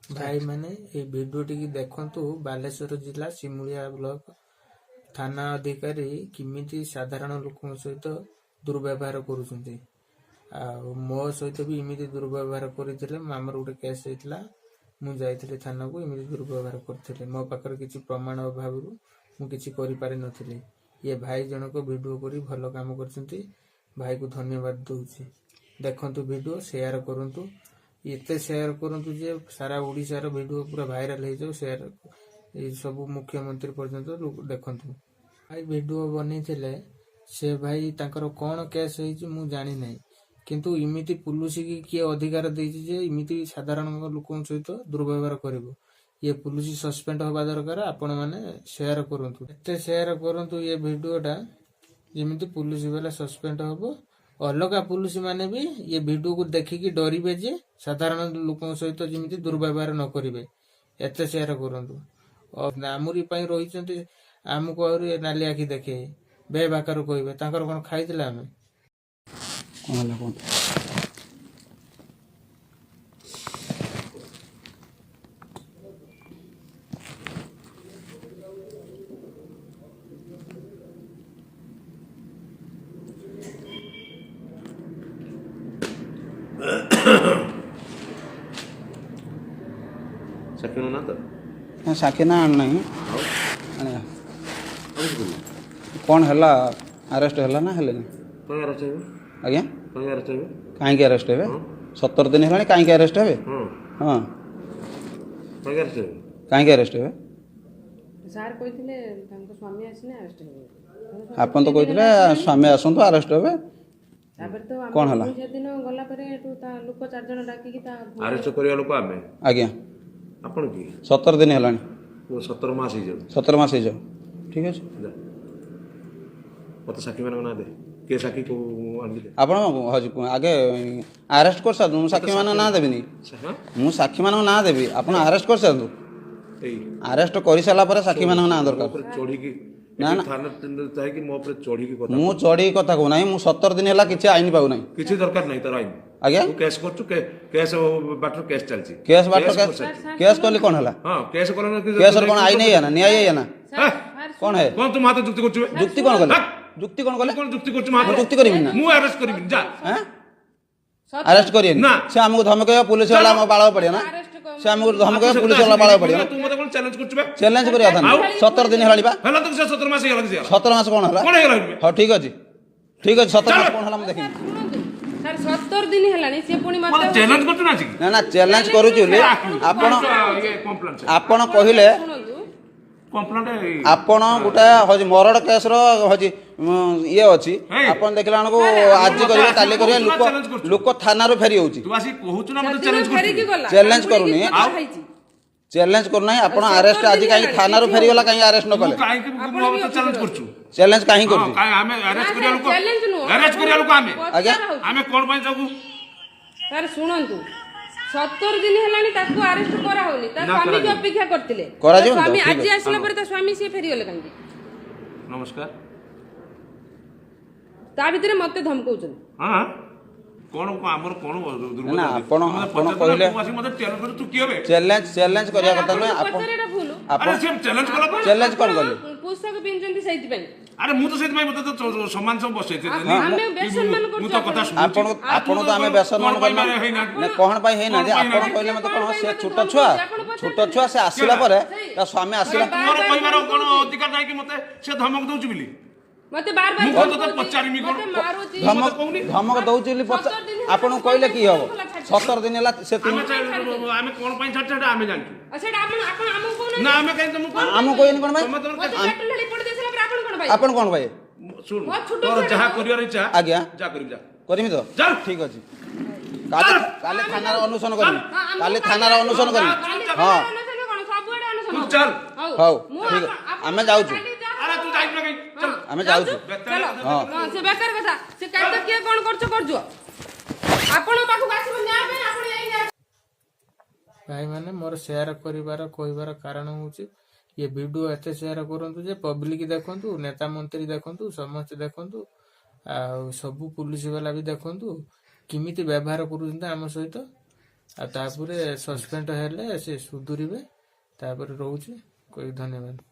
ଭାଇମାନେ, ଏଇ ଭିଡ଼ିଓଟିକି ଦେଖନ୍ତୁ। ବାଲେଶ୍ୱର ଜିଲ୍ଲା ସିମୁଳିଆ ବ୍ଲକ ଥାନା ଅଧିକାରୀ କେମିତି ସାଧାରଣ ଲୋକଙ୍କ ସହିତ ଦୁର୍ବ୍ୟବହାର କରୁଛନ୍ତି। ଆଉ ମୋ ସହିତ ବି ଏମିତି ଦୁର୍ବ୍ୟବହାର କରିଥିଲେ। ଆମର ଗୋଟେ କେସ୍ ହେଇଥିଲା, ମୁଁ ଯାଇଥିଲି ଥାନାକୁ, ଏମିତି ଦୁର୍ବ୍ୟବହାର କରିଥିଲେ। ମୋ ପାଖରେ କିଛି ପ୍ରମାଣ ଅଭାବରୁ ମୁଁ କିଛି କରିପାରିନଥିଲି। ଇଏ ଭାଇ ଜଣକ ଭିଡ଼ିଓ କରି ଭଲ କାମ କରିଛନ୍ତି, ଭାଇକୁ ଧନ୍ୟବାଦ ଦଉଛି। ଦେଖନ୍ତୁ ଭିଡ଼ିଓ, ସେୟାର କରନ୍ତୁ, ଏତେ ସେୟାର କରନ୍ତୁ ଯେ ସାରା ଓଡ଼ିଶାର ଭିଡ଼ିଓ ପୁରା ଭାଇରାଲ ହେଇଯାଉ। ସେୟାର ଏଇ ସବୁ ମୁଖ୍ୟମନ୍ତ୍ରୀ ପର୍ଯ୍ୟନ୍ତ ଦେଖନ୍ତୁ। ଭାଇ ଭିଡ଼ିଓ ବନେଇଥିଲେ, ସେ ଭାଇ ତାଙ୍କର କ'ଣ କେସ୍ ହେଇଛି ମୁଁ ଜାଣିନାହିଁ, କିନ୍ତୁ ଏମିତି ପୁଲିସକି କିଏ ଅଧିକାର ଦେଇଛି ଯେ ଏମିତି ସାଧାରଣ ଲୋକଙ୍କ ସହିତ ଦୁର୍ବ୍ୟବହାର କରିବ? ଇଏ ପୁଲିସ ସସ୍ପେଣ୍ଡ ହେବା ଦରକାର। ଆପଣମାନେ ସେୟାର କରନ୍ତୁ, ଏତେ ସେୟାର କରନ୍ତୁ ଏ ଭିଡ଼ିଓଟା, ଯେମିତି ପୁଲିସ ବାଲା ସସ୍ପେଣ୍ଡ ହବ। ଅଲଗା ପୁଲିସ ମାନେ ବି ଏ ଭିଡ଼ିଓକୁ ଦେଖିକି ଡରିବେ ଯେ ସାଧାରଣ ଲୋକଙ୍କ ସହିତ ଯେମିତି ଦୁର୍ବ୍ୟବହାର ନ କରିବେ। ଏତେ ସେୟାର କରନ୍ତୁ। ଆମରି ପାଇଁ ରହିଛନ୍ତି, ଆମକୁ ଆହୁରି ନାଲି ଆଖି ଦେଖେଇ ବେବାକାର କହିବେ। ତାଙ୍କର କ'ଣ ଖାଇଥିଲେ ଆମେ? କ'ଣ ହେଲା କୁହନ୍ତୁ। ସାକ୍ଷୀ ନା ତ? ନା, ସାକ୍ଷୀ ନା ଆଣିନାହିଁ। ଆଉ ଆଣିବା। ଆଉ କିଛି କରିନି। କ'ଣ ହେଲା? ଆରେଷ୍ଟ ହେଲା ନା ହେଲେନି? କାହିଁ ଆରେଷ୍ଟ ହେବେ? ଆଜ୍ଞା? କାହିଁ ଆରେଷ୍ଟ ହେବେ? କାହିଁକି ଆରେଷ୍ଟ ହେବେ? ହଁ। 17 ଦିନ ହେଲାଣି, କାହିଁକି ଆରେଷ୍ଟ ହେବେ? ହଁ। ହଁ। କାହିଁକି ଆରେଷ୍ଟ ହେବେ? କାହିଁକି ଆରେଷ୍ଟ ହେବେ? ସାର୍ କହିଥିଲେ ତାଙ୍କ ସ୍ୱାମୀ ଆସିଲେ ଆରେଷ୍ଟ ହେବେ। ଆପଣ ତ କହିଥିଲେ ସ୍ୱାମୀ ଆସନ୍ତୁ, ଆରେଷ୍ଟ ହେବେ। ତାପରେ ତ ଆମେ କ'ଣ ହେଲା? ସେଦିନ ଗଲା ପରେ ଏଠୁ ତା ଲୋକ 4 ଜଣ ଡାକିକି ତା ଆରେଷ୍ଟ କରିବା ଲୋକ ଆମେ। ଆଜ୍ଞା। ଆପଣ କିଏ? 17 ଦିନ ହେଲାଣି। 17 ମାସ ହେଇଯାଉ। 17 ମାସ ହେଇଯାଉ, ଠିକ୍ ଅଛି। ଯା। ମତେ ସାକ୍ଷୀମାନଙ୍କ ନାଁ ଦେ। କିଏ ସାକ୍ଷୀ, କୋଉ ଆଣିକି ଦେ। ଆପଣ ହଜି ଆଗେ ଆରେଷ୍ଟ କରିସାରନ୍ତୁ, ମୁଁ ସାକ୍ଷୀମାନଙ୍କ ନାଁ ଦେବିନି। ହଁ। ମୁଁ ସାକ୍ଷୀମାନଙ୍କ ନାଁ ଦେବି, ଆପଣ ଆରେଷ୍ଟ କରିସାରନ୍ତୁ। ଏଇ ଆରେଷ୍ଟ କରିସାରିଲା ପରେ ସାକ୍ଷୀମାନଙ୍କ ନାଁ ମୋ ଦରକାର। ଉପରେ ଚଢିକି ନା, ଏଠି ନା। ଥାନା ଯାଇକି ମୋ ଉପରେ ଚଢିକି କଥା। ମୁଁ ଚଢ଼ିକି କଥା କହୁନାହିଁ। ମୁଁ 17 ଦିନ ହେଲା କିଛି ଆଇନ ପାଉନାହିଁ। କିଛି ଦରକାର ନାହିଁ ତାର ଆଇନ। ଆଜ୍ଞା? ତୁ କେସ୍ କରୁଛୁ, କେସ୍ ବାଟରୁ କେସ୍ ଚାଲିଛି। କେସ୍ ବାଟ କରିସାରିଛୁ। କେସ୍ କଲି, କ'ଣ ହେଲା? ହଁ, କେସ୍ କଲ। କେସ୍ର କ'ଣ ଆଇନ ହେଇଆ ନା ନ୍ୟାୟ ହେଇଆ ନା କ'ଣ ହେ? କଣ ତୁ ହାତ ଯୁକ୍ତି କରୁଛୁ ବେ? ଯୁକ୍ତି କ'ଣ କଲେ? ହାକ୍! ଯୁକ୍ତି କ'ଣ କଲେ? ତୁ କଣ ଯୁକ୍ତି କରୁଛୁ ମୋ ହାତରେ? ମୁଁ ଯୁକ୍ତି କରିବିନି ନା। ମୁଁ ଆରେଷ୍ଟ କରିବିନି, ଯା। ହେଁ, ଆରେଷ୍ଟ କରିବେନି? ନା। ସେ ଆମକୁ ଧମକେଇବ, ପୁଲିସ ବାଲା ଆମ ବାଳ ପଡ଼ିବ ନା? ସେ ଆମକୁ ଧମକେଇବ, ପୁଲିସ ବାଲା ବାଳ ପଡ଼ିବ ନା? ତୁ ମତେ କଣ ଚ୍ୟାଲେଞ୍ଜ କରୁଛୁ ବେ? ଚ୍ୟାଲେଞ୍ଜ କରିବା କଥା ଆଉ? ନୁହେଁ। 17 ଦିନ ହେଲାଣି ବା। ହେଲା ତ, ସେ 17 ମାସ ହେଇଗଲା, କିଛି ହେଇଗଲା। 17 ମାସ କ'ଣ ହେଲା? କଣ ହେଇଗଲା ଏଠି? ହଉ, ଠିକ୍ ଅଛି, ଠିକ୍ ଅଛି। 17 ମାସ ଚାଲ। କ'ଣ ହେଲା ମୁଁ ଦେଖିବି। ଶୁଣନ୍ତୁ ସାର୍, 17 ଦିନ ହେଲାଣି, ସିଏ ପୁଣି ମତେ ମତେ ଚ୍ୟାଲେଞ୍ଜ କରୁଛୁ ନା ଆସିକି? ନା ନା, ଚ୍ୟାଲେଞ୍ଜ କରୁଛୁ ବୋଲି ଆପଣ କମ୍ପ୍ଲେନ୍ ଆପଣ କହିଲେ। ଶୁଣନ୍ତୁ। କମ୍ପ୍ଲେନ୍। ଆପଣ ଗୋଟେ ହଉଛି ମରଡ଼ କେସ୍ର ହଉଛି ଇଏ ଅଛି। ହେଇ। ଆପଣ ଦେଖିଲା ବେଳକୁ ସାର୍, ଆଜି କରିବେ, କାଲି କରିବେ। କହୁଛୁ ନା ଲୋକ challenge କରୁଛୁ? ଲୋକ ଥାନାରୁ ଫେରି ହେଉଛି। ତୁ ଆସିକି କହୁଛୁ ନା ମତେ ସେଦିନ ଚ୍ୟାଲେଞ୍ଜ ଫେରିକି କରୁଛୁ? ଗଲା। ଚ୍ୟାଲେଞ୍ଜ କାମୁଡ଼ିକି କରୁନି। କଥା ଆଉ? ହେଇଛି। ଚ୍ୟାଲେଞ୍ଜ କରୁନାହିଁ। ଆପଣ 17 ଆରେଷ୍ଟ ଆଜି ଦିନ କାହିଁକି ହେଲାଣି, ଥାନାରୁ କିଛି ଫେରିଗଲା, ହଉନି। କାହିଁକି ଆରେଷ୍ଟ ନ ତୁ କଲେ? କାହିଁକି ଆପଣ ବି ମତେ ଚ୍ୟାଲେଞ୍ଜ ଅଫିସର। କରୁଛୁ? ଚ୍ୟାଲେଞ୍ଜ କାହିଁକି ହଁ, କରୁଛି? କାଇଁ ଆମେ ଆରେଷ୍ଟ ନା, କରିବା ସାର୍, ଲୋକ, ଚ୍ୟାଲେଞ୍ଜ ନୁହଁ। ଆରେଷ୍ଟ କରିବା ଲୋକ ଆମେ। ଆଜ୍ଞା? ପଚରା ହଉଛି। ଆମେ କଣ ପାଇଁ ଯାଉ? ସାର୍ ଶୁଣନ୍ତୁ, 17 ଦିନ ହେଲାଣି ତାକୁ ଆରେଷ୍ଟ କରାହଉନି। ତା ନା, ସ୍ୱାମୀ କରାଯିବ। ଅପେକ୍ଷା କରିଥିଲେ। କରାଯିବନି ତା ତ? ସ୍ୱାମୀ ଠିକ୍ ଆଜି ଅଛି। ଆସିଲା ପରେ ତା ସ୍ୱାମୀ ସିଏ ଫେରିଗଲେ କାହିଁକି? ନମସ୍କାର। ତା ଭିତରେ ମତେ ଧମକଉଛନ୍ତି। ହଁ, କଣ ଆମର କଣ ଦୁର୍ବଳତା ନା, ଅଛି? ଆପଣ ମତେ ପଚାରୁଛୁ ନା, କହିଲେ- ତୁ ଆସିକି ମତେ ଚ୍ୟାଲେଞ୍ଜ କରୁଛୁ, ତୁ କିଏ ବେ? ଚ୍ୟାଲେଞ୍ଜ କରିବା କଥା ନୁହେଁ। ଆପଣଙ୍କୁ ଆପଣ ପଚାରିବାଟା ଭୁଲ। ଆପଣ ଆରେ ସେ ଚ୍ୟାଲେଞ୍ଜ କଲା ପରେ ଚ୍ୟାଲେଞ୍ଜ କଣ ଆପଣ କଲେ? ପୋଷାକ ପିନ୍ଧୁଛନ୍ତି ସେଇଥିପାଇଁ। ଆରେ ମୁଁ ତ ସେଇଥିପାଇଁ ମତେ ତ ସମ୍ମାନ ସବୁ ବସେଇଥିଲି। ଆମେ ବେସମ୍ମାନ ମୁଁ କରୁଛୁ ତ କଥା ଆପଣଙ୍କୁ। ଶୁଣୁଛି। ଆପଣ ଆପଣ ତ ଆମେ ବେସମ୍ମାନ କଣ ପାଇଁ କରିନା ହେଇନାହାନ୍ତି? ନା, କଣ ପାଇଁ ହେଇନାହାନ୍ତି? କଣ ପାଇଁ ଆପଣ ହେଇନାହାନ୍ତି? କହିଲେ ମତେ କଣ କଣ ପାଇଁ ସେ ମତେ ଛୋଟ ଧମକଉଛି? ଛୁଆ, ଆପଣ ଛୋଟ ପଚାରୁଛନ୍ତି। ଛୁଆ, ସେ ଆସିଲା ପରେ ସେଇ। ତା ସ୍ୱାମୀ ଆସିଲା। ବାର ମୋର ବାର କହିବାର କଣ ଧମକଉଛି। ଅଧିକାର ନାହିଁ କି ମତେ ସେ ଧମକ ଦଉଛି ବୋଲି? ମତେ ବାର ବାର ମୁଁ କଣ ତତେ ଧମକଉଛି, ପଚାରିମି କଣ? ମତେ ମାରୁଛି। ଧମକ ମତେ କହୁନି? ଧମକ ଦଉଛି ବୋଲି 17 ଦିନ ହେଲା ଆପଣଙ୍କୁ କହିଲେ କି ହବ? ଖୋଲା ଛାଡିଛି। 17 ଦିନ ହେଲା ସେ ଆମେ ଆମେ କଣ ପାଇଁ ଛାଡିଛୁ ସେଟା ଆମେ ଜାଣିଛୁ। ଆଉ ସେଇଟା ଆପଣ ଆପଣ ଆମକୁ କହୁନାହାନ୍ତି। ନା, ଆମେ କାହିଁ ତମକୁ କହିବୁ? ଆମକୁ କହିବେନି କଣ ପାଇଁ? ତମେ ତମର ମତେ ପେଟ୍ରୋଲ ଢାଳି ପୋଡ଼ି ଦେଇସାରିଲା ପରେ ଆପଣ କଣ ପାଇବେ? ଆପଣ କଣ ପାଇବେ? ଶୁଣ, ମୋ ଛୋଟ ତୋର ଛୁଆଟା ଯାହା ମୁଁ। କରିବାର ଇଚ୍ଛା ଆଜ୍ଞା। ଯା କରିବି, ଯା। କରିମି ତ। ଯା। ଠିକ ଅଛି। କାଲି କାଲି ଥାନାରେ ଅନୁସରଣ କରିବି। ହଁ, ଆମକୁ କାଲି ଥାନାରେ ଅନୁସରଣ କରିବି। କାଲି ହଁ। ଥାନାରେ ଅନୁସରଣ କଣ? ସବୁଆଡେ ଅନୁସରଣ ତୁ ହବ। ଚାଲ। ହଉ, ମୁଁ ଠିକ ଅଛି। ଆପଣ ଆମେ ଯାଉଛୁ। କାଲି ଯାହା ଆରେ ତୁ ଯାଇଛୁ ନା କାଇଁ? ଚାଲ। ଆମେ ଯାଉଛୁ। ଚାଲ। ହଁ। ହଁ, ସେ ବେକାର କଥା। ସେ କାଲି କିଏ କଣ କରୁଛ କରୁଛ, ଆପଣଙ୍କ ପାଖକୁ ଆସିବ ନ୍ୟାୟ ପାଇଁ, ଆପଣ ଯାଇ ନ୍ୟାୟ ଭାଇମାନେ, ମୋର ସେୟାର କରିବାର କହିବାର କାରଣ ହେଉଛି ଇଏ ଭିଡ଼ିଓ ଏତେ ସେୟାର କରନ୍ତୁ ଯେ ପବ୍ଲିକ ଦେଖନ୍ତୁ, ନେତା ମନ୍ତ୍ରୀ ଦେଖନ୍ତୁ, ସମସ୍ତେ ଦେଖନ୍ତୁ, ଆଉ ସବୁ ପୁଲିସ ବାଲା ବି ଦେଖନ୍ତୁ କେମିତି ବ୍ୟବହାର କରୁଛନ୍ତି ଆମ ସହିତ। ଆଉ ତାପରେ ସସ୍ପେଣ୍ଡ ହେଲେ ସେ ସୁଧୁରିବେ। ତାପରେ ରହୁଛି, କହିବି ଧନ୍ୟବାଦ।